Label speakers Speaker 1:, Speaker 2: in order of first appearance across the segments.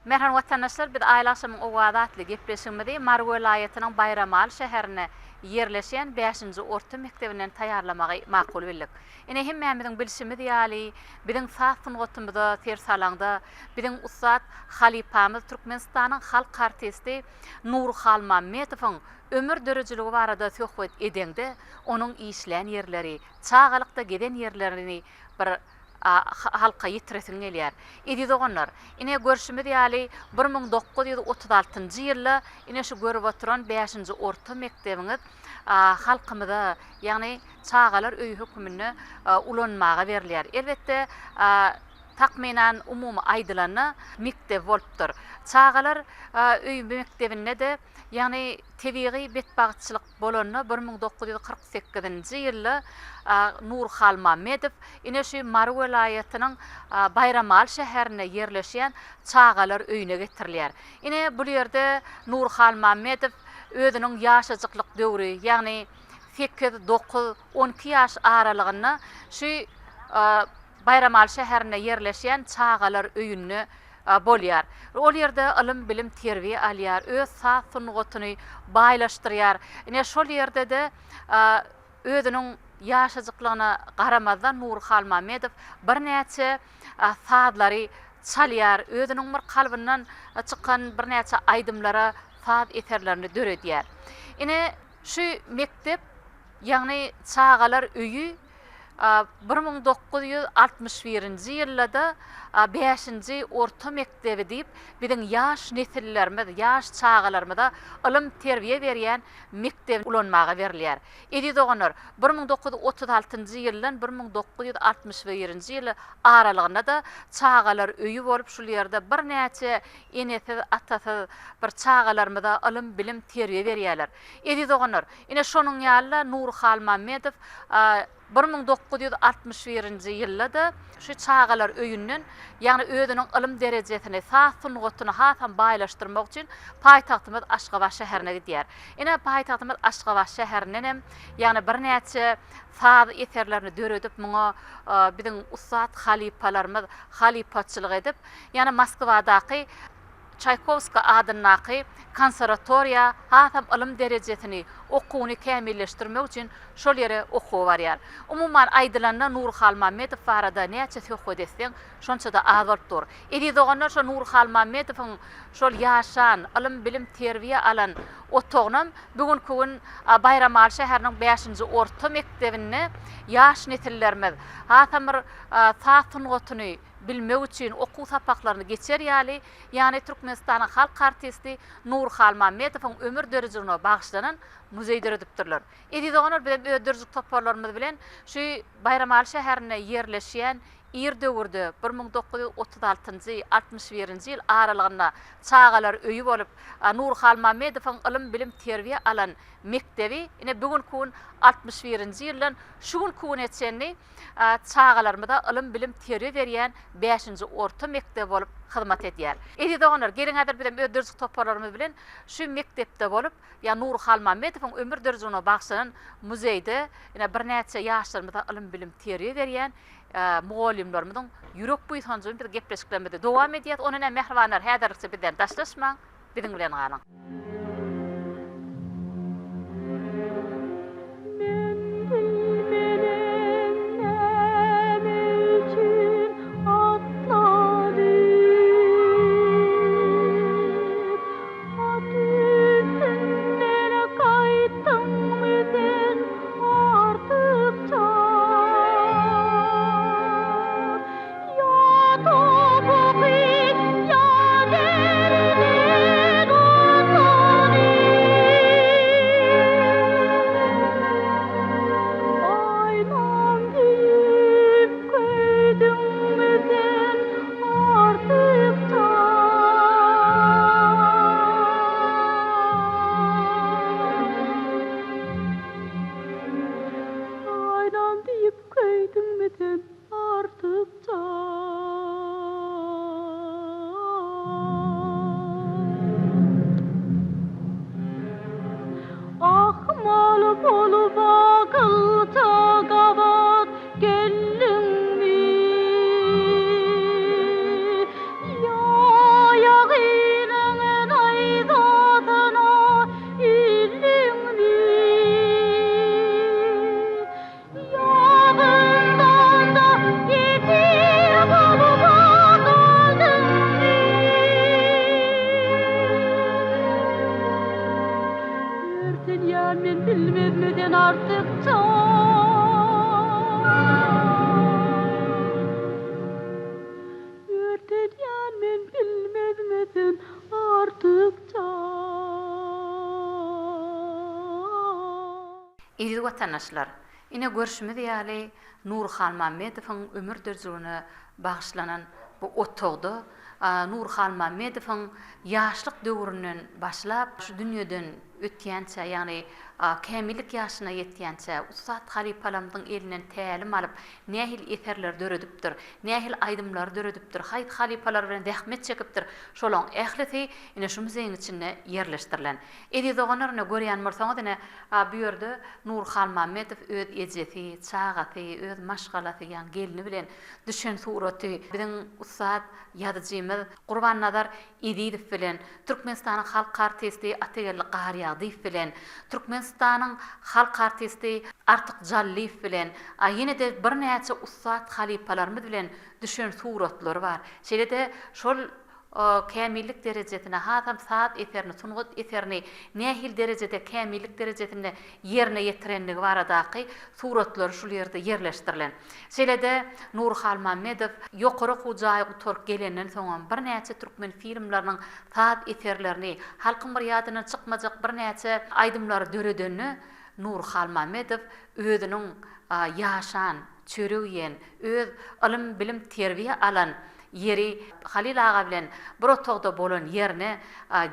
Speaker 1: Mähriban watandaşlar, biz Aýly agşamyň owazy atly gepleşigimizi Mary welaýatynyň Baýramaly şäherinde ýerleşýän bäşinji orta mekdebinden taýýarlamagy makul bildik. Ine, hemmämiziň bilşimiz ýaly, biziň saz sungatymyza ser salaňda, biziň ussat halypamyz, Türkmenistanyň halk artisti Nury Halmammetowyň ömür döredijiligi barada söhbet edeňde, onuň işlän ýerleri, çagalykda gezen ýerlerini bir halka ýetiresiň gelýär. Eziz doganlar, ine, görşümiz ýaly, 1936-njy ýylda ine şu görüp oturan bäşinji orta mekdebiňiz halkymyza, ýagny çagalar öýi höküminde ulanmaga berilýär. Elbetde, takmynan umumy aýdylanda, mekdep bolupdyr. Çagalar öýi mekdebinde-de, ýagny tebigy betbagtçylyk bolanda 1948-nji ýylda Nury Halmammedow ine şu Mary welaýatynyň Baýramaly şäherinde ýerleşýän çagalar öýüne getirilýär. Ine, bul ýerde Nury Halmammedow özüniň ýaşajyklyk döwri, ýagny sekiz, dokuz, 12 ýaş aralygynda şu Baýramaly şäherinde ýerleşýän çagalar öýünde bolýar. Ol ýerde ylym-bilim, terbiýe alýar, öz saz sungatyny baýlaşdyrýar. Ine, şol ýerde-de özüniň ýaşajyklygyna garamazdan Nury Halmammedow birnäçe sazlary çalýar, özüniň bir kalbyndan çykan birnäçe aýdymlara saz eserlerini döredýär. Ine, şu mekdep, ýagny çagalar öýi 1961-nji ýylda-da bäşinji orta mekdebi diýip, biziň ýaş nesillerimiz, ýaş çagalarymyza ylym-terbiýe berýän mekdep ulanmaga berilýär. Eziz doganlar, 1936-njy ýyldan 1961-nji ýyl aralygynda-da çagalar öýi bolup, şul ýerde birnäçe enesiz, atasyz bir çagalarymyza ylym-bilim, terbiýe berýärler. Eziz doganlar, ine şonuň ýaly-da Nury Halmammedow 1961-nji ýylda-da şu çagalar öýünden, ýagny özüniň ylym derejesini, saz sungatyny hasam baýlaşdyrmak üçin paýtagtymyz Aşgabat şäherine gidýär. Ine, paýtagtymyz Aşgabat şäherinden hem, ýagny birnäçe saz eserlerini döredip, muňa biziň ussat halypalarymyz halypaçylyk edip, ýagny Moskwadaky Çaýkowskiý adyndaky konserwatoriýa hasam ylym derejesini, okuwyny kämilleşdirmek üçin şol ýere okuwa barýar. Umuman aýdylanda Nury Halmammedow barada näçe söhbet etseň, şonça-da az bolup dur. Eziz doganlar şo Nury Halmammedowyň şol ýaşan, ylym-bilim, terbiýe alan otagynam bu günki gün Baýramaly şäheriniň bäşinji orta mekdebinde ýaş nesillerimiz hasam bir saz sungatyny bilmek üçin okuw sapaklaryny geçer ýaly, ýagny Türkmenistanyň halk artisti Nury Halmammedowyň ömür döredijiligine bagyşlanan muzeý döredipdirler. Eziz doganlar, bizem öz döredijilik toparlarymyz bilen şu Baýramaly şäherinde ýerleşýän ir döwürde, 1936-njy, 61-nji ýyl aralygynda çagalar öýi bolup, Nury Halmammedowyň ylym-bilim, terbiýe alan mekdebi, ine, bu günki gün 61-nji ýyldan şu günki güne çenli çagalarymyza ylym-bilim, terbiýe berýän bäşinji orta mekdebi bolup hyzmat edýär. Eziz doganlar, geliň häzir bizem öz dörjük toparlarymyz bilen şu mekdepde bolup, ýa Nury Halmammedowyň ömür dörjügine bagyşlanan muzeýde ine birnäçe ýaşlarymyza ylym-bilim, terbiýe berýän mugallymlarymyzyň ýürek buýsanjy bilen biz gepleşiklerimizi dowam edýäs. Onda näme mähribanlar, häzirlikçe bizden daşlaşmaň, biziň bilen galyň.
Speaker 2: Men bilmenem näme üçin atlanyp, At üstünden gaýtdyňmy sen artyk çak? Ýa topugy, ýa derden otlanyp.
Speaker 1: watandaşlar, ine görşümiz ýaly Nury Halmammedowyň ömür dörjügine bagyşlanan bu otagda Nury Halmammedowyň ýaşlyk döwründen başlap şu dünýeden ötýänçä, ýagny kämillik ýaşyna ýetýänçä ussat halypalarymyzyň elinden tälim alyp nähili eserleri döredipdir, nähili aýdymlary döredipdir, haýsy halypalar bilen zähmet çekipdir, şolaň ählisi ine şu muzeýiň içinde ýerleşdirilen. Eziz doganlar ine görýän bolsaňyz ine bu ýerde Nury Halmammedow öz ejesi, çagasy, öz maşgalasy ýagny gelni bilen düşen suraty biziň ussat ýazyjymyz Gurbannazar Ezizow bilen, Türkmenistanyň halk artisti Atageldi Garýagdyýew bilen, Türkmenistanyň halk artisti Artyk Jallyýew bilen, ýene-de birnäçe ussat halypalarymyz bilen düşen suratlary bar. Şeýle-de şol kämillik derejesine, hasam saz eserini, sungat eserini nähili derejede kämillik derejesinde ýerine ýetirenligi baradaky suratlary şul ýerde ýerleşdirilen. Şeýle-de Nury Halmammedow ýokary okuw jaýy gutaryp gelenden soňam birnäçe türkmen filmleriniň saz eserlerini, halkyň bir ýadyndan çykmajak birnäçe aýdymlary döredende Nury Halmammedow özüniň ýaşan, çörek iýen, öz ylym-bilim terbiýe alan ýeri Halyl aga bilen bir otagda bolan ýerine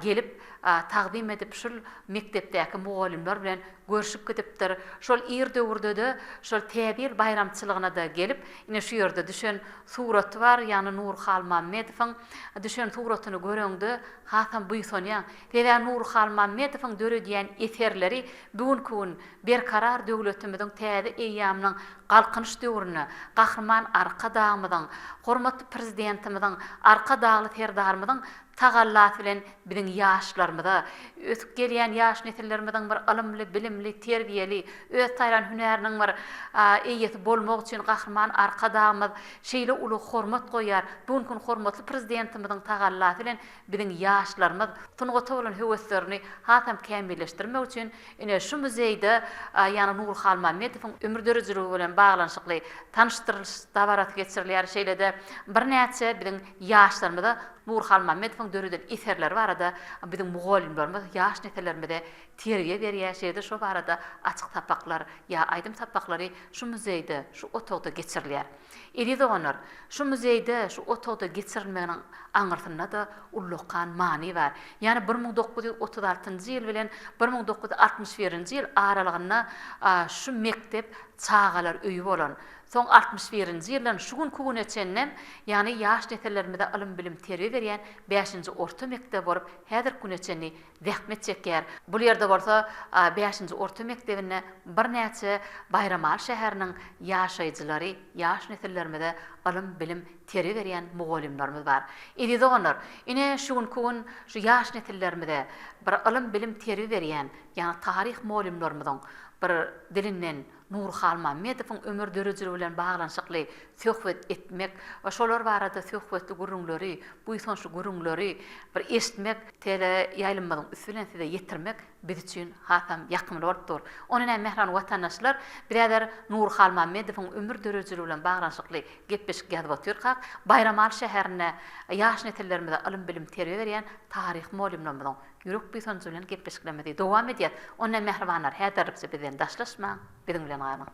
Speaker 1: gelip tagzym edip şul mekdepdäki mugallymlar bilen görşüp gidipdir. Şol ir döwürde-de şol Täze ýyl baýramçylygyna-da gelip ine şu ýerde düşen suraty bar, ýagny Nury Halmammedowyň düşen suratyny göreňde hasam buýsanýaň. Sebäbi Nury Halmammedowyň döredýän eserleri bu günki gün Berkarar döwletimiziň täze eýýamynyň Galkynyş döwründe Gahryman Arkadagymyzyň, hormatly Prezidentimiziň, Arkadagly Serdarymyzyň tagallasy bilen biziň ýaşlarymyza, ösüp gelýän ýaş nesillerimiziň bir ylymly, bilimli, terbiýeli, öz saýlan hünäriniň bir eýesi bolmagy üçin Gahryman Arkadagymyz şeýle uly hormat goýýar. Bu günki gün hormatly Prezidentimiziň tagallasy bilen biziň ýaşlarymyz sungata bolan höweslerini hasam kämilleşdirmek üçin ine şu muzeýde ýagny Nury Halmammedowyň ömür döredijiligi bilen baglanyşykly tanyşdyrylyş dabarasy geçirilýär. Şeýle-de birnäçe biziň ýaşlarymyza Nury Halmammedowyň döreden eserleri barada biziň mugallymlarymyz ýaş nesillerimize terbiýe berýär. Şeýle-de şo barada açyk sapaklar ýa aýdym sapaklary şu muzeýde, şu otagda geçirilýär. Eziz doganlar, şu muzeýde, şu otagda geçirilmeginiň aňyrsynda-da ullakan many bar. Ýagny 1936-njy ýyl bilen 1961-nji ýyl aralygynda şu mekdep çagalar öýi bolan. Soň 61-nji ýyldan şu günki güne çenlem, ýagny ýaş nesillerimize ylym-bilim, terbiýe berýän bäşinji orta mekdep bolup, häzirki güne çenli zähmet çekýär. Bul ýerde bolsa bäşinji orta mekdebinde birnäçe Baýramaly şäheriniň ýaşaýjylary, ýaş nesillerimize ylym, bilim, terbiýe berýän mugallymlarymyz bar. Eziz doganlar, ine şu günki gün şu ýaş nesillerimize bir ylym, bilim, terbiýe berýän, ýagny taryh mugallymlarymyzyň bir dilinden Nury Halmammedowyň ömür döredijiligi bilen baglanyşykly söhbet etmek we şolar barada söhbetli gürrüňleri, buýsançly gürrüňleri bir eşitmek, teleýaýlymymyzyň üsti bilen size ýetirmek biz üçin hasam ýakymly bolup dur. Onda näme mähriban watandaşlar, biz häzir Nury Halmammedowyň ömür döredijiligi bilen baglanyşykly gepleşik ýazyp otyrkak, Baýramaly şäherinde ýaş nesillerimize ylym-bilim, terbiýe berýän taryh mugallymlarymyzyň Ýürek buýsanjy bilen gepleşiklerimizi dowam edýäs. Onda mähribanlar häzirlikçe bizden daşlaşmaň, biziň bilen galyň.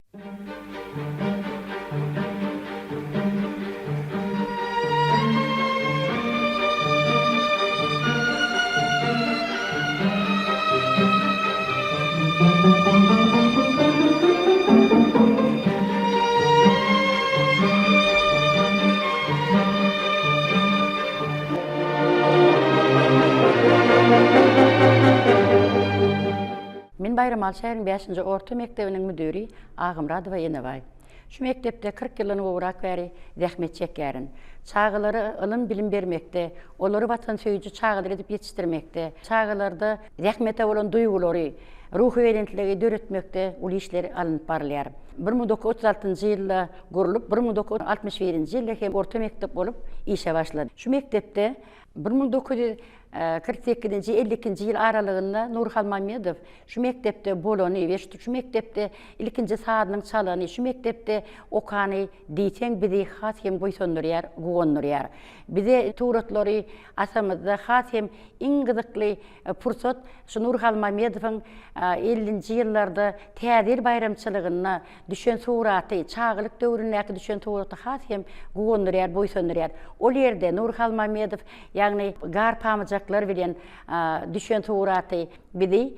Speaker 3: Men Baýramaly şäheriniň bäşinji orta mekdebiniň müdiri Agamyradowa Enebaý. Şu mekdepde 40 ýyldan gowrak bäri zähmet çekýärin. Çagalara ylym-bilim bermekde, olary watansöýüji çagalar edip ýetişdirmekde, çagalarda zähmete bolan duýgulary, ruhubelentligi döretmekde uly işler alnyp barylýar. 1936-njy ýylda gurlup, 1961-nji ýylda hem orta mekdep bolup işe başlady. Şu mekdepde 1948-nji, 52-nji ýyl aralygynda Nury Halmammedow şu mekdepde bolany we şu mekdepde ilkinji sazynyň çalany, şu mekdepde okany diýseň bizi has hem buýsandyrýar, guwandyrýar. Bize suratlary asamyzda has hem iň gyzykly pursat şu Nury Halmammedowyň Ellinji ýyllarda Täze ýyl baýramçylygynda düşen suraty, çagalyk döwründäki düşen suraty has hem guwandyrýar, buýsandyrýar. Ol ýerde Nury Halmammedow, ýagny gar pamyjaklar bilen düşen suraty bizi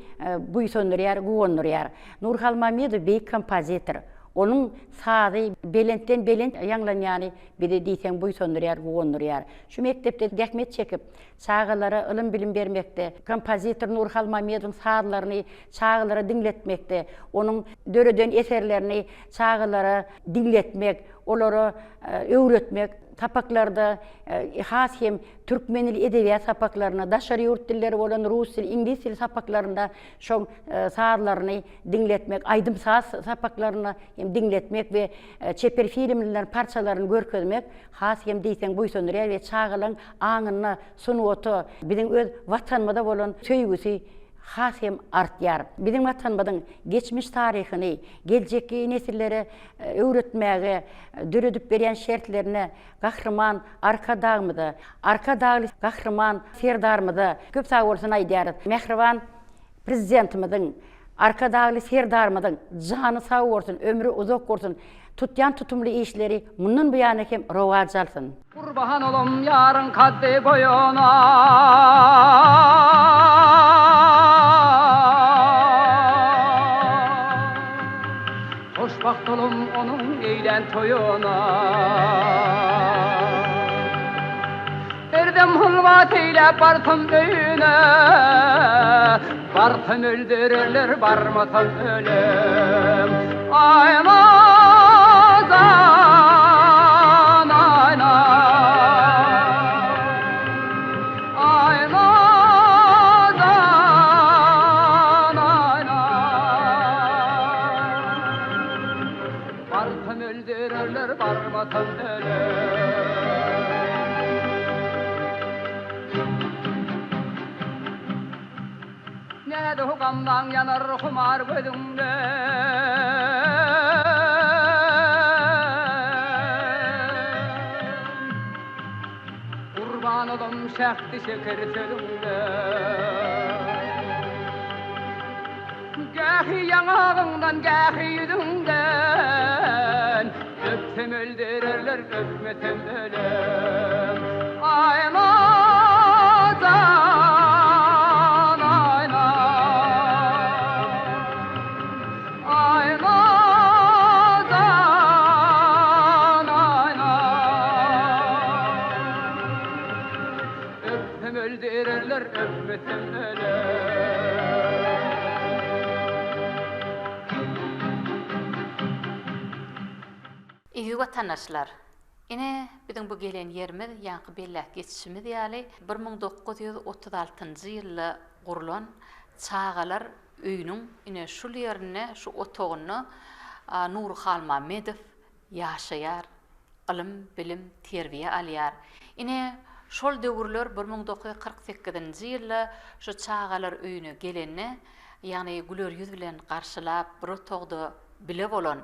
Speaker 3: buýsandyrýar, guwandyrýar. Nury Halmammedow beýik kompozitor. Onuň sazy belentden-belent ýaňlanýany bizi diýseň buýsandyrýar, guwandyrýar. Şu mekdepde zähmet çekip, çagalara ylym-bilim bermekde, kompozitor Nury Halmammedowyň sazlaryny çagalara diňletmekde, onuň döreden eserlerini çagalara diňletmek, olara öwretmek, sapaklarda has hem türkmen dili edebiýat sapaklarynda, daşary ýurt dilleri bolan rus dili, iňlis dili sapaklarynda şoň sazlaryny diňletmek, aýdym-saz sapaklarynda hem diňletmek we çeper filmleriň parçalaryny görkezmek has hem diýseň buýsandyrýar we çagalaryň aňynda sungata, biziň öz Watanymyza bolan söýgüsi has hem artýar. Biziň Watanymyzyň geçmiş taryhyny geljekki nesillere öwretmäge döredip berýän şertlerine Gahryman Arkadagymyza, Arkadagly Gahryman Serdarymyza köp sagbolsun aýdýarys. Mähriban Prezidentimiziň, Arkadagly Serdarymyzyň jany sag bolsun, ömri uzak bolsun, tutýan tutumly işleri mundan buýana hem rowaç alsyn!
Speaker 4: Gurban olam ýaryň kaddy boýuna. Hoşbagt olam onuň eýlän toýuna. Herdem hylwat eýläp barsam öýüne, Barsam öldürerler, barmasam ölem. Aý nazan, aý Aý nazan, aý Barsam öldürerler, barmasam ölem. Näde gamlaň ýanar humar gözüňde. Gurban olam şähdi şeker sözüňde. Gähi ýaňagyňdan, gähi ýüzüňden, Öpsem öldürerler, öpmesem ölem. Aý nazan, aý Aý nazan, aý Öpsem öldürerler, öpmesem ölem.
Speaker 1: Eziz watandaşlar! Ine, biziň bu gelen ýerimiz, ýaňky belläp geçişimiz ýaly, 1936-njy ýylda gurlan çagalar öýüniň ine şul ýerinde, şu otagynda Nury Halmammedow ýaşaýar, ylym, bilim, terbiýe alýar. Ine, şol döwürler 1948-nji ýylda şu çagalar öýüne gelende, ýagny güler ýüz bilen garşylap, bir otagda bile bolan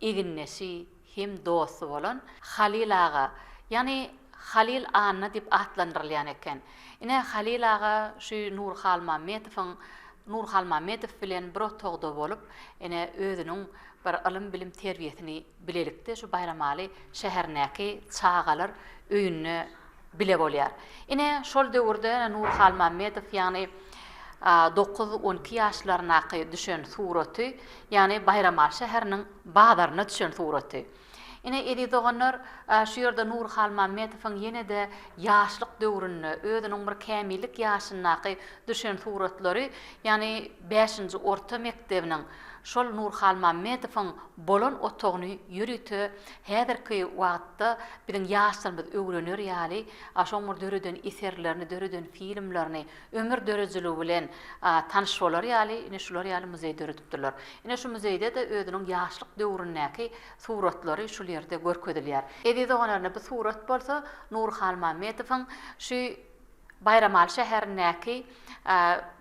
Speaker 1: egindeşi hem dosty bolan Halyl aga, ýagny Halyl Anna diýip atlandyrylýan eken. Ine, Halyl aga şu Nury Halmammetowyň Nury Halmammedow bilen bir otagda bolup, ine, özüniň bir ylym-bilim terbiýesini bilelikde şu Baýramaly şäherindäki çagalar öýünde bile bolýar. Ine, şol döwürde Nury Halmammedow, ýagny dokuz-on iki ýaşlaryndaky düşen suraty, ýagny Baýramaly şäheriniň bazaryna düşen suraty. Ine, eziz doganlar, şu ýerde Nury Halmammetowyň ýene-de ýaşlyk döwründe, özüniň bir kämillik ýaşyndaky düşen suratlary, ýagny bäşinji orta mekdebiniň şol Nury Halmammetowyň bolan otagyny ýörite häzirki wagtda biziň ýaşlarymyz öwrener ýaly, şoň bir döreden eserlerini, döreden filmlerini, ömür döredijiligi bilen tanyş bolar ýaly, ine şular ýaly muzeý döredipdirler. Ine şu muzeýde-de özüniň ýaşlyk döwründäki suratlary şul ýerde görkezilýär. Eziz doganlar ine bu surat bolsa Nury Halmammetowyň şu Baýramaly şäherindäki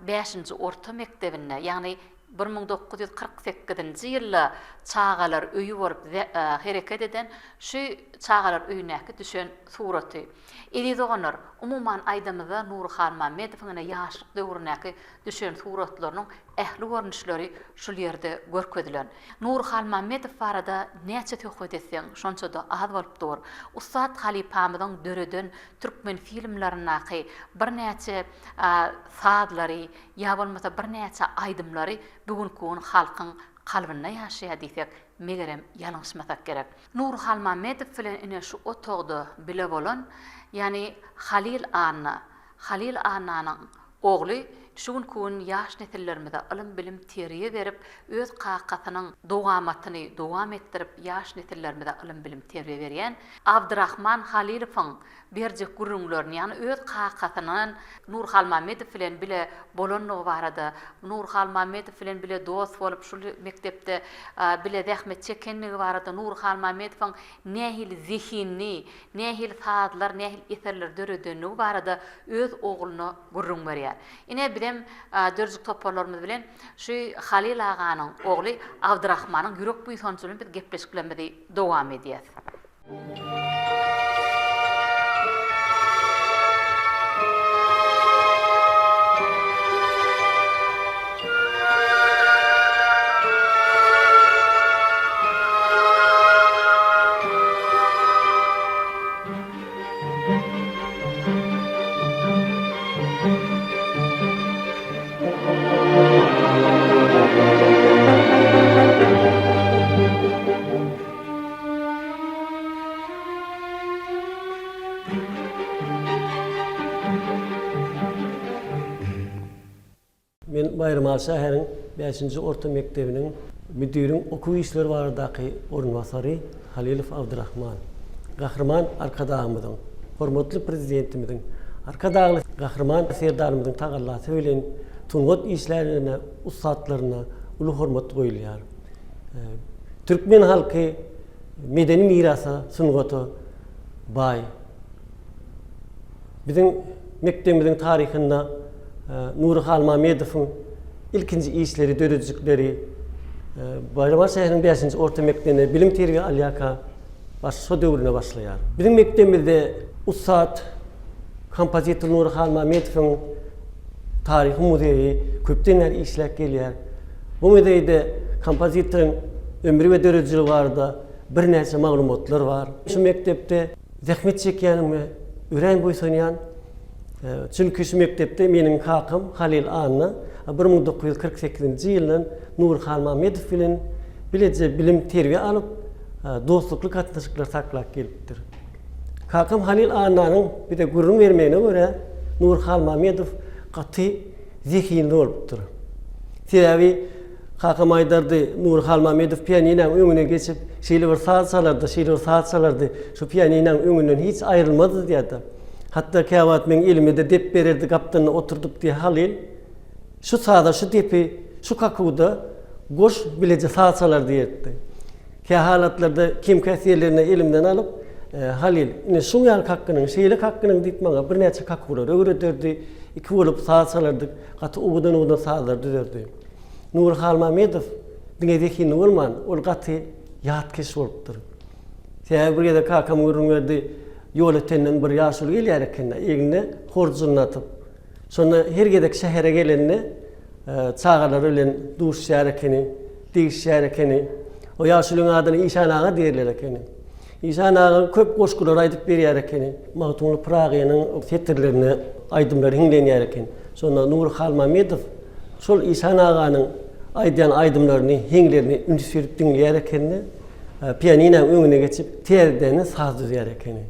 Speaker 1: bäşinji orta mekdebinde, ýagny 1948-nji ýylda çagalar öýi bolup hereket eden şu çagalar öýündäki düşen suraty. Eziz doganlar, umuman aýdamyzda Nury Halmammedowyň ine ýaşlyk döwründäki düşen suratlarynyň ähli görnüşleri şul ýerde görkezilen. Nury Halmammedow barada näçe söhbet etseň, şonça-da az bolup dur. Ussat halypamyzyň döreden türkmen filmlerindäki birnäçe sazlary ýa bolmasa birnäçe aýdymlary bu günki gün halkyň kalbynda ýaşaýar diýsek, megerem, ýalňyşmasak gerek. Nury Halmammedow bilen ine şu otagda bile bolan, ýagny Halyl Anna, Halyl Annanyň ogly şu günki gün ýaş nesillerimize ylym-bilim terbiýe berip, öz kakasynyň dowamatyny dowam etdirip ýaş nesillerimize ylym-bilim terbiýe berýän Abdyrahman Halylowyň berjek gürrüňlerini, ýagny öz kakasyndan Nury Halmammedow bilen bile bolandygy barada, Nury Halmammedow bilen bile dost bolup şul mekdepde bile zähmet çekendigi barada, Nury Halmammedowyň nähili zehinli, nähili sazlar, nähili eserler döredenligi barada öz ogluna gürrüň berýär. Ine, bizem dörjük toparlarymyz bilen şu Halyl aganyň ogly Abdyrahmanyň ýürek buýsanjy bilen biz gepleşiklerimizi dowam edýäs.
Speaker 5: Men Baýramaly şäheriň bäşinji orta mekdebiniň müdiriň okuw işleri baradaky orunbasary Halilow Abdyrahman. Gahryman Arkadagymyzyň, hormatly Prezidentimiziň, Arkadagly Gahryman Serdarymyzyň tagallasy bilen sungat işgärlerine, ussatlaryna uly hormat goýulýar. Türkmen halky medeni mirasa, sungata baý. Biziň mekdebimiziň taryhynda Nury Halmamedowyň ilkinji işleri, döredijilikleri Baýramaly şäheriniň bäşinji orta mekdebinde bilim-terbiýe alýarka baş şo döwründe başlaýar. Biziň mekdebimizde ussat kompozitor Nury Halmamedowyň taryhy muzeýi köpden bäri işläp gelýär. Bu muzeýde kompozitoryň ömri we döredijiligi barada birnäçe maglumatlar bar. Şu mekdepde Zähmet çekýänime örän buýsanýan. Çünki şu mekdepde meniň kakam Halyl Anna 1948-nji ýyldan Nury Halmammedow bilen bileje bilim-terbiýe alyp, dostlukly gatnaşyklar saklap gelipdir. Kakam Halyl Annanyň bize gürrüň bermegine görä, Nury Halmammedow gaty zehinli bolupdyr. Sebäbi kakam aýdardy, Nury Halmammedow pianinaň öňüne geçip, şeýle bir saz çalardy, şeýle bir saz çalardy, şu pianinaň öňünden hiç aýrylmazdy diýerdi. Hatda käwagt meň elime-de dep bererdi, gapdalynda oturdyp diýýär, Halyl, şu saza şu depi, şu kakuwda goş, bileje saz çalar diýerdi. Kähalatlarda kem-käs ýerlerinde elimden alyp, Halyl, ine şuň ýaly kakgynyň, şeýle kakgynyň diýip maňa birnäçe kakuwlary öwrederdi. Iki bolup saz çalardyk. Gaty owadan-owadan sazlar düzerdi. Nury Halmamedow diňe zehinli bolman, ol gaty ýatkeş bolupdyr. Sebäbi bir gezek kakam gürrüň berdi, Ýolötenden bir ýaşuly gelýär eken-de, egnine horjunyny atyp. Şonda her gezek şähere gelende çagalary bilen duşuşýar ekeni, degişýär ekeni. O ýaşulyň adyny Işan aga diýerler ekeni. Işan aga köp goşgulary aýdyp berýär ekeni. Magtymguly Pyragynyň setirlerine aýdymlary hiňlenýär eken. Şonda Nury Halmamedow şol Işan aganyň aýdýan aýdymlaryny, heňlerini üns berip diňleýär ekeni-de, pianinaň öňüne geçip, täzeden saz düzýär ekeni.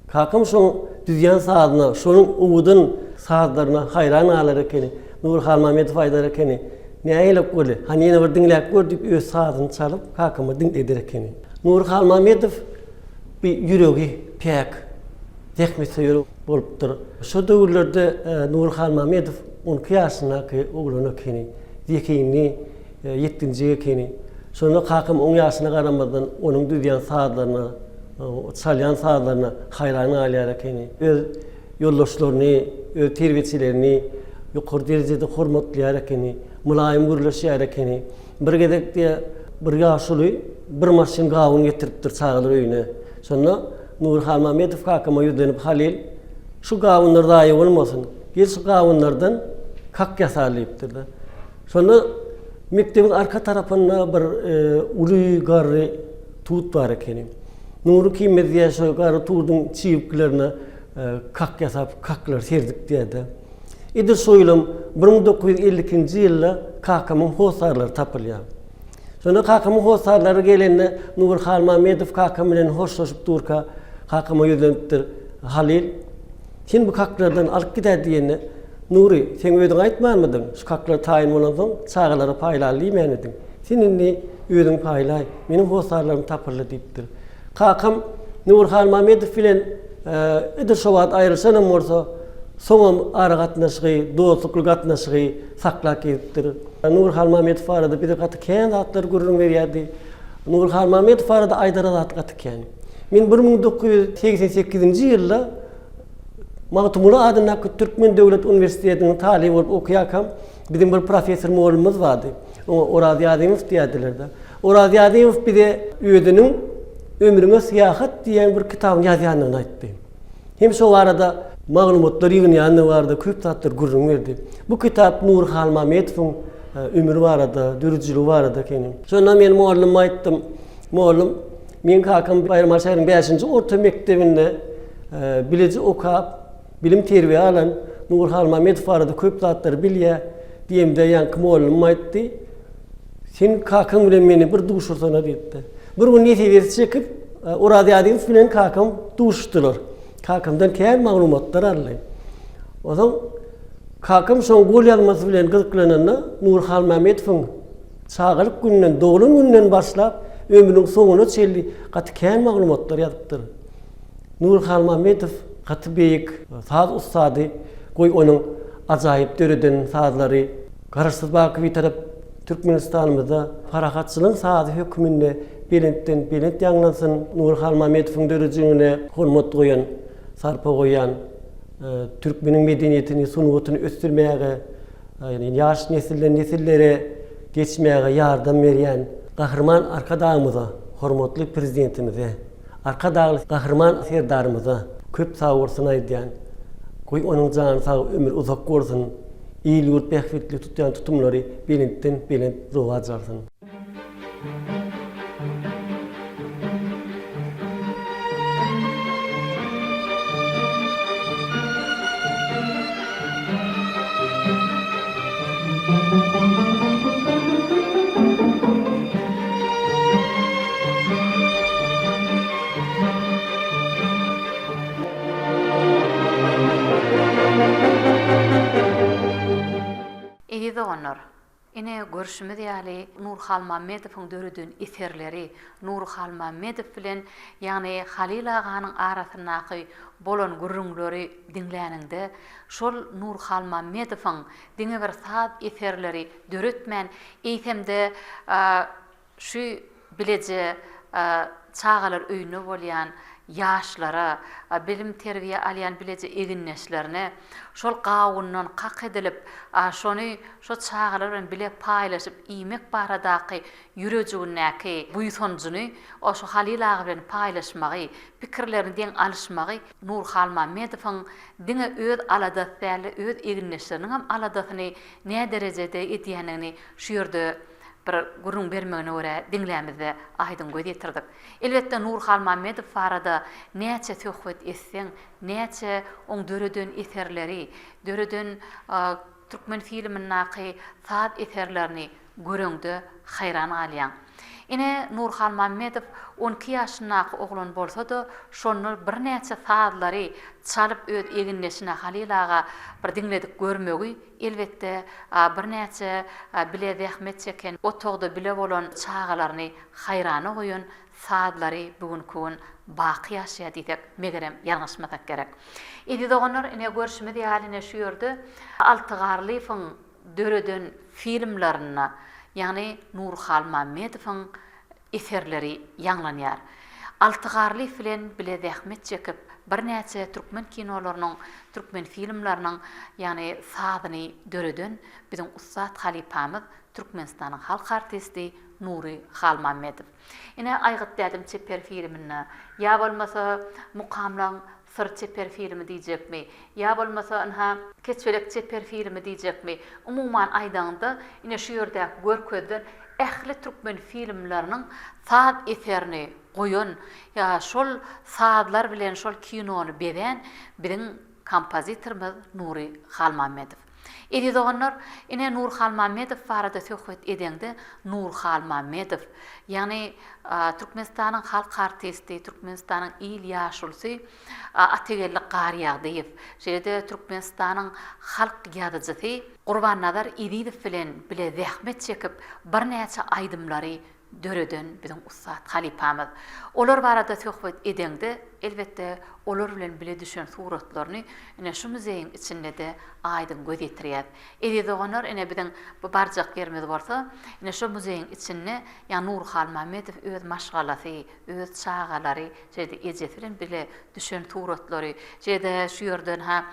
Speaker 5: Kakam şoň düzýän sazyna, şonuň owadan sazlaryna haýran galar ekeni. Nury Halmamedow aýdar ekeni, Nähili boldy? Hany ýene bir diňläp gör diýip öz sazyny çalyp kakama diňleder ekeni. Nury Halmamedow bir ýüregi päk, zähmetsöýer bolupdyr. Şo döwürlerde Nury Halmamedow on iki ýaşyndaky oglan ekeni. Zehinli ýetginjek ekeni. Şonda kakam oň ýaşyna garamazdan onuň düzýän sazlaryna, çalýan sazlaryna haýran galýar ekeni. Öz ýoldaşlaryny, öz terbiýeçilerini ýokary derejede hormatlaýar ekeni, mylaýym gürleşýär ekeni. Bir gezek diýýär, bir ýaşuly bir maşyn gawun getiripdir çagalar öýüne. Şonda Nury Halmamedow kakama ýüzlenip, Halyl, şu gawunlar zaýa bolmasyn, gel şu gawunlardan kak ýasaly diýipdir-de. Şonda mekdebiň arka tarapynda bir uly garry tut bar ekeni. Nury ikimiz diýýär şo garry tuduň çigiklerine kak ýasap, kaklar serdik diýýär-de. Edil şo ýylam 1952-nji ýylda kakamyň hossarlary tapylýar. Şonda kakamyň hossarlary gelende Nury Halmämmedow kakam bilen hoşlaşyp durka kakama ýüzlenipdir, Halyl, sen bu kaklardan alyp gid-ä diýende, Nury, seň özüň aýtmanmydyň, şu kaklar taýyn bolansoň çagalara paýlaly diýmänmidiň? Sen indi özüň paýlaý, meniň hossarlarym tapyldy diýipdir. Kakam Nury Halmämmedow bilen edil şo wagt aýrylyşanam bolsa, soňam aragatnaşygy, dostlukly gatnaşygy saklap gezipdir. Nury Halmämmedow barada bize gaty kän zatlar gürrüň berýärdi. Nury Halmämmedow barada aýdara zat gaty kän. Men 1988-nji ýylda Magtymguly adyndaky Türkmen döwlet uniwersitetiniň talyby bolup okaýarkam, biziň bir professor mugallymymyz bardy. Oňa Oraz Ýazymow diýerdiler-de. Oraz Ýazymow bize özüniň Ömrüňe syýahat diýen bir kitabyny ýazýandygyny aýtdy. Hem şo barada maglumatlar ýygnaýandygy barada köp zatlar gürrüň berdi. Bu kitap Nury Halmämmedowyň ömri barada, döredijiligi barada ekeni. Şonda men mugallyma aýtdym, Mugallym, meň kakam Baýramaly şäheriniň bäşinji orta mekdebinde bileje okap, bilim-terbiýe alan Nury Halmämmedow barada köp zatlary bilýär diýemde ýaňky mugallymym aýtdy, Sen kakaň bilen meni bir duşursana diýipdi. Bir gün nesibesi çekip, Oraz Ýazymow bilen kakam duşuşdylar. Kakamdan kän maglumatlar aldy. Onsoň kakam şoň golýazmasy bilen gyzyklananda Nury Halmämmedowyň çagalyk gününden, doglan gününden başlap ömrüniň soňuna çenli gaty kän maglumatlar ýazypdyr. Nury Halmämmedow gaty beýik saz ussady, goý onuň ajaýyp döreden sazlary Garaşsyz baky Bitarap Türkmenistanymyzda parahatçylygyň sazy hökmünde belentden belent ýaňlansyn! Nury Halmämmedowyň döredijiligine hormat goýan, sarpa goýýan, türkmeniň medeniýetini, sungatyny ösdürmäge, ýaş nesilden nesillere geçmäge ýardam berýän Gahryman Arkadagymyza, hormatly Prezidentimize, Arkadagly Gahryman Serdarymyza köp sagbolsun aýdýan. Goý onuň jany sag, ömri uzak bolsun! Il-ýurt bähbitli tutýan tutumlary belentden belent rowaç alsyn!
Speaker 1: Eziz doganlar, ine görşümiz ýaly Nury Halmammedowyň döreden eserleri, Nury Halmammedow bilen ýagny Halyl aganyň arasyndaky bolan gürrüňleri diňläniňde, şol Nury Halmammedowyň diňe bir saz eserleri döretmän, eýsem-de Şu bileje çagalar öýünde bolýan ýaşlara, bilim-terbiýe alýan bileje egindeşlerine şol gawundan kak edilip, şony şo çagalar bilen bile paýlaşyp iýmek baradaky ýürejigindäki buýsanjyny şo Halyl aga bilen paýlaşmagy, pikirlerini deň alyşmagy Nury Halmammedowyň diňe öz aladasy däl-de, öz egindeşleriniňem aladasyny näderejede edýändigini şu ýerde bir gürrüň bermegine görä diňlämizde aýdyň göz ýetirdik. Elbetde Nury Halmammedow barada näçe söhbet etseň, näçe oň döreden eserleri, döreden türkmen filmindäki saz eserlerini göreňde haýran galýaň. Ine Nury Halmammedow 12 ýaşyndaky oglan bolsa-da, şonda birnäçe sazlary çalyp öz egindeşine Halyl aga bir diňledip görmegi Elbetde, birnäçe bile zähmet çeken, otagda bile bolan çagalaryny haýrana goýan sazlary bu günki gün baky ýaşaýar diýsek, megerem, ýalňyşmasak gerek. Eziz doganlar, ine, görşümiz ýaly, ine, şu ýerde Alty Garlyýewiň döreden filmlerinde, ýagny Nury Halmämmedowyň eserleri ýaňlanýar. Alty Garlyýew bilen bile zähmet çekip, birnäçe türkmen kinolarynyň, türkmen filmleriniň, ýagny sazyny döreden biziň ussat halypamyz, Türkmenistanyň halk artisti Nury Halmammedow. Ine, Aýgyt dädem çeper filminde, ýa bolmasa Mukamlaň syry çeper filmi diýjekmi, ýa bolmasa ynha, Keçpelek çeper filmi diýjekmi, umuman aýdaňda, ine şu ýerdäki görkezilen ähli türkmen filmleriniň saz eserini goýan, ýa şol sazlar bilen şol kinony bezän biziň kompozitorymyz Nury Halmammedow. Eziz doganlar, ine Nury Halmammedow barada söhbet edeňde Nury Halmammedow, ýagny Türkmenistanyň halk artisti, Türkmenistanyň il ýaşulusy Atageldi Garýagdyýew, şeýle-de Türkmenistanyň halk ýazyjysy Gurbannazar Ezizow bilen bile zähmet çekip birnäçe aýdymlary döreden biziň ussat halypamyz. Olar barada söhbet edeňde, elbetde, olar bilen bile düşen suratlaryny ine şu muzeýiň içinde-de aýdyň göz ýetirýäs. Eziz doganlar, ine biziň bu barjak ýerimiz bolsa, ine şu muzeýiň içinde ýa Nury Halmämmedow öz maşgalasy, öz çagalary, şeýle-de ejesi bilen bile düşen suratlary, şeýle-de şu ýerden-hä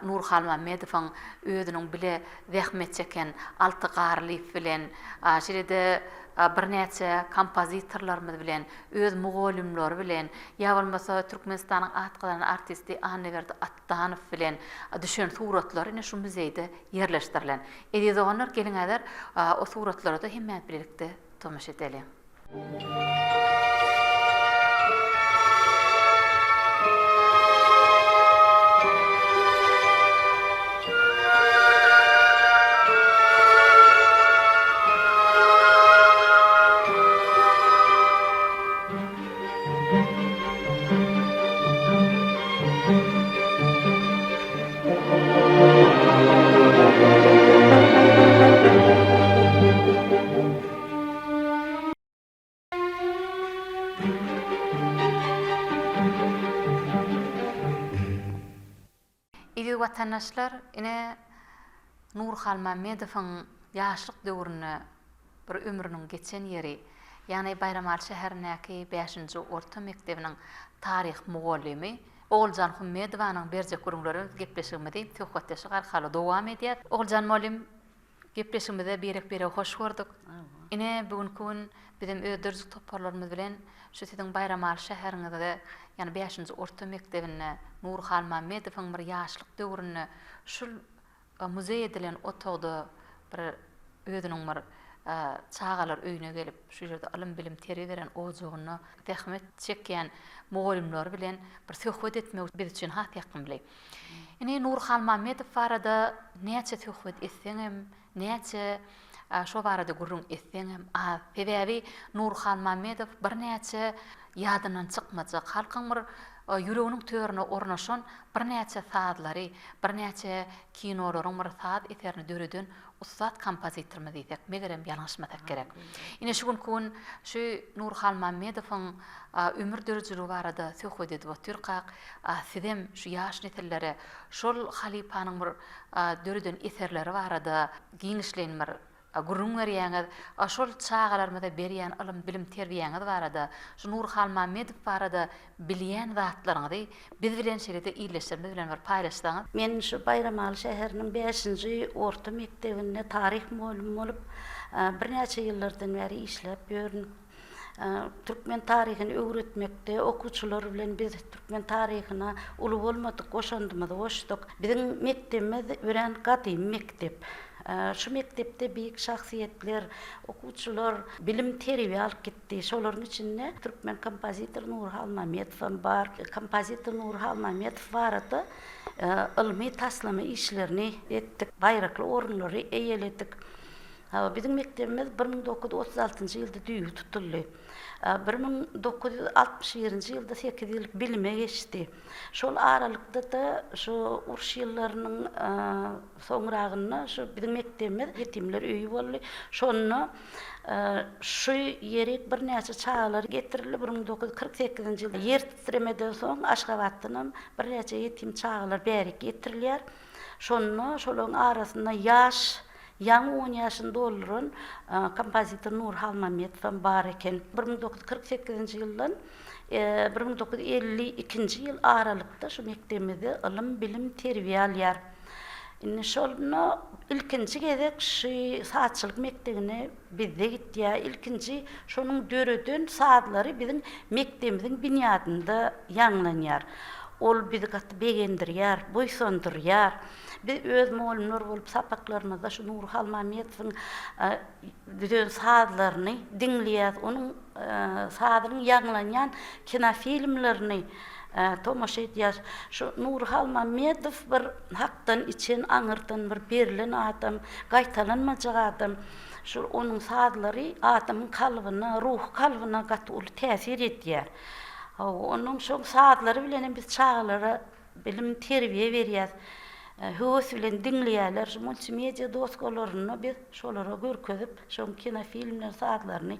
Speaker 1: Nury Halmämmedowyň özüniň bile zähmet çeken Alty Garlyýew bilen, şeýle-de birnäçe kompozitorlarymyz bilen, öz mugallymlary bilen, ýa bolmasa Türkmenistanyň at gazanan artisti Annaberdi Atdanow bilen düşen suratlary ine şu muzeýde ýerleşdirilen. Eziz doganlar, geliň häzir o suratlara-da hemmämiz bilelikde tomaşa edeliň. Eziz watandaşlar, ine, Nury Halmämmedowyň ýaşlyk döwründe bir ömrüniň geçen ýeri, ýagny Baýramaly şäherindäki bäşinji orta mekdebiniň taryh mugallymy Oguljan Hummedowanyň berjek gürrüňleri bilen gepleşigimizi söhbetdeşlik arkaly dowam edýäs. Oguljan mugallym, Gepleşigimizde birek-biregi hoş gördük. Ine, bu günki gün bizem öz döredijilik toparlarymyz bilen şu siziň Baýramaly şäheriňizde, ýagny bäşinji orta mekdebinde Nury Halmämmedowyň bir ýaşlyk döwründe şul muzeý edilen otagda bir özüniň bir çagalar öýüne gelip, şu ýerde ylym-bilim, terbiýe beren ojagynda zähmet çekýän mugallymlary bilen bir söhbet etmek biz üçin has ýakymly. Ine, Nury Halmämmedow barada näçe söhbet etseňem, näçe şo barada gürrüň etseňem az. Sebäbi Nury Halmämmedow birnäçe ýadyndan çykmajak, halkyň bir ýüreginiň törüne ornaşan birnäçe sazlary, birnäçe kinolaryň bir saz eserini döreden ussat kompozitorymyz diýsek, megerem, ýalňyşmasak gerek. Ine, şu günki gün şu Nury Halmämmedowyň ömür döredijiligi barada söhbet edip otyrkak, sizem şu ýaş nesillere şol halypanyň bir döreden eserleri barada giňişleýin bir gürrüň berýäňiz, şol çagalarymyza berýän ylym-bilim terbiýäňiz barada, şu Nury Halmämmedow barada bilýän zatlaryňyzy biz bilen şeýle-de ildeşlerimiz bilen bir paýlaşsaňyz.
Speaker 6: Men şu Baýramaly şäheriniň bäşinji orta mekdebinde taryh mugallymy bolup, birnäçe ýyllardan bäri işläp ýörün. Türkmen taryhyny öwretmekde okuwçylar bilen biz türkmen taryhyna uly bolmadyk goşandymyzy goşduk. Biziň mekdebimiz örän gadymy mekdep. Şu mekdepde beýik şahsyýetler, okuwçylar bilim-terbiýe alyp gitdi. Şolaryň içinde türkmen kompozitory Nury Halmämmedow hem bar. Kompozitor Nury Halmämmedow barada ylmy taslama işlerini etdik, baýrakly orunlary eýeledik. Hawa, biziň mekdebimiz 1936-njy ýylda düýbi tutuldy. 1961-nji ýylda sekiz ýyllyk bilime geçdi. Şol aralykda-da şu uruş ýyllarynyň soňragynda şu biziň mekdebimiz ýetimler öýi boldy. Şonda şu ýerik birnäçe çagalar getirildi. 1948-nji ýylda ýer titremeden soň Aşgabatdanam birnäçe ýetim çagalar bärik getirilýär. Şonda şolaryň arasynda ýaş, ýaňy on ýaşyny dolduran kompozitor Nury Halmämmetowam bar eken. 1948-nji ýyldan 1952-nji ýyl aralykda şu mekdebimizde ylym, bilim, terbiýe alýar. Indi şonda ilkinji gezek şu sazçylyk mekdebine bizde gitýär. Ilkinji şonuň döreden sazlary biziň mekdebimiziň binýadynda ýaňlanýar. Ol bizi gaty begendirýär, buýsandyrýar. Biz öz mugallymlar bolup sapaklarymyzda şu Nury Halmammedowyň düzen sazlaryny diňleýäris, onuň sazynyň ýaňlanýan kinofilmlerini tomaşa edýäris. Şu Nury Halmammedow bir Hakdan içen, aňyrdan bir berlen adam, gaýtalanmajak adam. Şu onuň sazlary adamyň kalbyna, ruhy kalbyna gaty uly täsir edýär. Hawa, onuň şoň sazlary bilen hem biz çagalara bilim, terbiýe berýäs. Höwes bilen diňleýärler. Şu multimedia doskalarynda biz şolara görkezip, şoň kinofilmler sazlaryny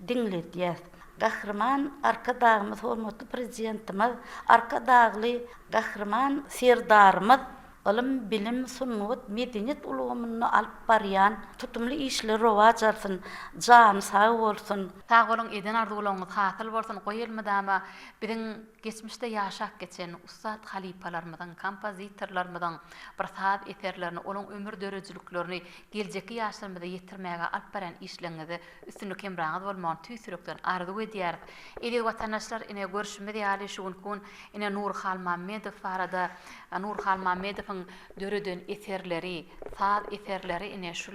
Speaker 6: diňledýäs. Gahryman Arkadagymyz, hormatly Prezidentimiz Arkadagly Gahryman Serdarymyz ylym, bilim, sungat, medeniýet ulgamynda alyp barýan tutumly işleri rowaç alsyn, jany sag bolsun!
Speaker 1: Sag boluň eden arzuwlaryňyz hasyl bolsun goý elmydama biziň geçmişde ýaşap geçen ussat halypalarymyzyň kompozitorlarymyzyň bir saz eserlerini olaň ömür döredijiliklerini geljekki ýaşlarymyza ýetirmäge alyp barýan işleriňizde üstünlik hemraňyz bolmagyny tüýs ýürekden arzuw edýäris. Eziz watandaşlar ine görşümiz ýaly şu günki gün ine Nury Halmammedow barada Nury Halmammedowyň döreden eserleri, saz eserleri ine şul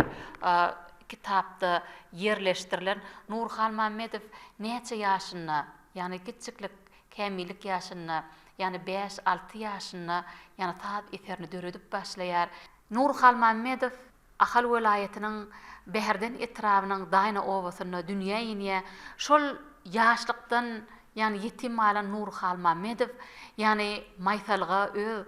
Speaker 1: kitapda ýerleşdirilen. Nury Halmammedow näçe ýaşynda, ýagny kiçjiklik kämillik ýaşynda, ýagny bäş-alty ýaşynda ýagny saz eserini döredip başlaýar. Nury Halmammedow Ahal welaýatynyň Bäherden etrabynyň Daýna obasynda dünýä inýär. Şol ýaşlykdan, ýagny ýetim galan Nury Halmammedow, ýagny maýsalyga öz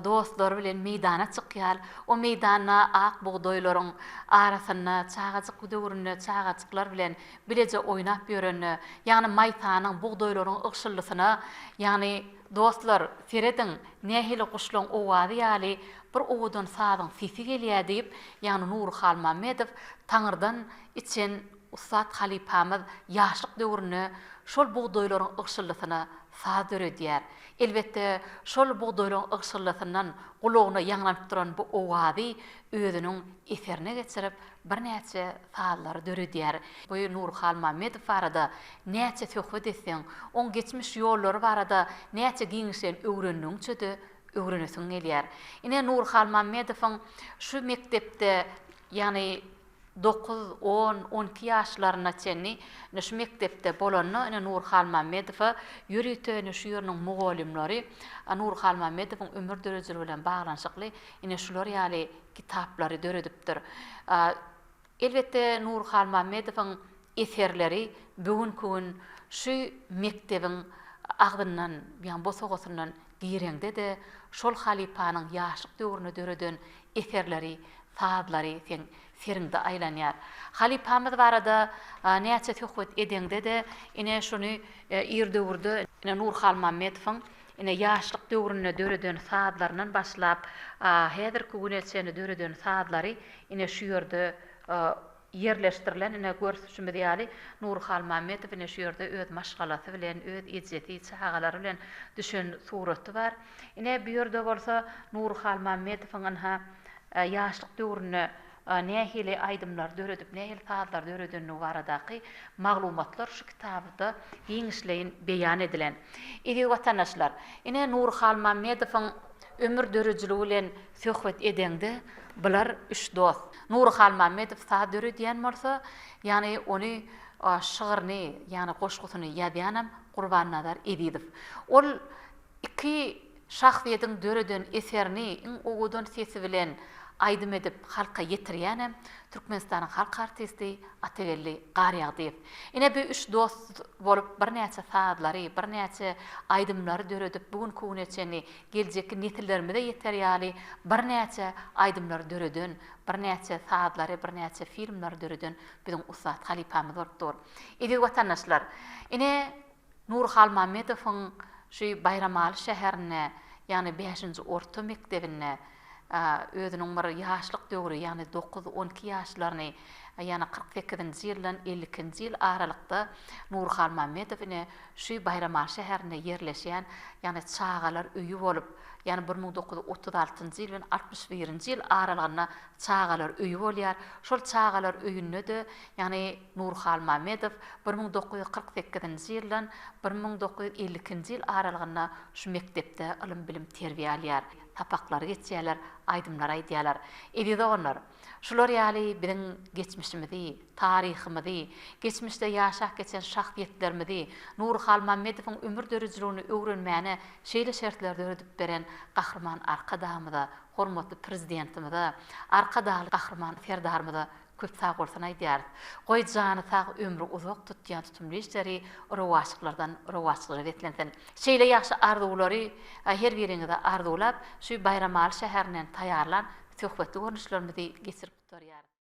Speaker 1: dostlary bilen meýdana çykýar. O meýdanda ak bugdaýlaryň arasynda çagajyk döwründe çagajyklar bilen bileje oýnap ýörende, ýagny maýsanyň, bugdaýlaryň ygşyldysyna, ýagny Dostlar, serediň, nähili guşlaň owazy ýaly bir owadan sazyň sesi gelýär diýip, ýagny Nury Halmammedow Taňyrdan içen ussat halypamyz ýaşlyk döwründe şol bugdaýlaryň ygşyldysyna saz döredýär. Elbetde, şol bugdaýlaryň ygşyldysyndan gulagyna ýaňlanyp duran bu owazy özüniň eserine geçirip, birnäçe sazlary döredýär. Bu Nury Halmammedow barada näçe söhbet etseň, oň geçmiş ýollary barada näçe giňişleýin öwrendigiňçe-de öwrenesiň gelýär. Ine, Nury Halmammedowyň şu mekdepde, ýagny dokuz, on, onki ýaşlaryna çenli ine şu mekdepde bolanda, ine Nury Halmammedowa ýörite ine şu ýeriniň mugallymlary Nury Halmammedowyň ömür döredijiligi bilen baglanyşykly ine şular ýaly kitaplary döredipdir. Elbetde, Nury Halmammedowyň eserleri bu günki gün şu mekdebiň agzyndan, ýagny bosagasyndan gireňde-de, şol halypanyň ýaşlyk döwründe döreden eserleri, sazlary seň seriňde aýlanýar. Halypamyz barada näçe söhbet edeňde-de, ine, şuny ir döwürde, ine, Nury Halmammedowyň Ine, ýaşlyk döwründe döreden sazlaryndan başlap, häzirki güne çenli döreden sazlary ine şu ýerde ýerleşdirilen. Ine, görüşimiz ýaly, Nury Halmammedow ine şu ýerde öz maşgalasy bilen, öz ejesi, çagalary bilen düşen suraty bar. Ine, bu ýerde bolsa Nury Halmammedowyň ynha ýaşlyk döwründe nähili aýdymlary döredip, nähili sazlary döredendigi baradaky maglumatlar şu kitabda giňişleýin beýan edilen. Eziz watandaşlar, ine Nury Halmammedowyň ömür döredijiligi bilen söhbet edeňde, bular üç dost. Nury Halmammedow saz döredýän bolsa, ýagny ony şygryny, ýagny goşgusyny ýazýanam Gurbannazar Ezizow. Ol Iki şahsyýetiň döreden eserini iň owadan sesi bilen aýdym edip halka ýetirýänem Türkmenistanyň halk artisti Atageldi Garýagdyýew. Ine bu üç dost bolup birnäçe sazlary, birnäçe aýdymlary döredip bu günki güne çenli geljekki nesillerimize ýeter ýaly birnäçe aýdymlary döreden, birnäçe sazlary, birnäçe filmleri döreden biziň ussat halypamyz bolup dur. Eziz watandaşlar, ine Nury Halmammedowyň şu Baýramaly şäherinde, ýagny bäşinji orta mekdebinde özüniň bir ýaşlyk döwri, ýagny dokuz, onki ýaşlaryny Ýagny 48-nji ýyldan 52-nji ýyl aralykda Nury Halmammedow ine şu Baýramaly şäherinde ýerleşýän, ýagny çagalar öýi bolup, ýagny 1936-njy ýyl bilen 61-nji ýyl aralygynda çagalar öýi bolýar. Şol çagalar öýünde-de, ýagny Nury Halmammedow 1948-nji ýyldan 1952-nji ýyl aralygynda şu mekdepde ylym-bilim terbiýe alýar. Sapaklary geçýärler, aýdymlar aýdýarlar. Eziz doganlar, şular ýaly biziň geçmişimizi, taryhymyzy, geçmişde ýaşap geçen şahsyýetlerimizi, Nury Halmammedowyň ömür döredijiligini öwrenmäne şeýle şertleri döredip beren Gahryman Arkadagymyza, hormatly Prezidentimize, Arkadagly Gahryman Serdarymyza köp sagbolsun aýdýarys. Goý, jany sag, ömri uzak, tutýan tutumly işleri rowaçlyklardan rowaçlyklara beslensin. Şeýle ýagşy arzuwlary her biriňize arzuwlap, şu Baýramaly şäherinden taýýarlan söhbetli görnüşlerimizi geçirip gutarýarys.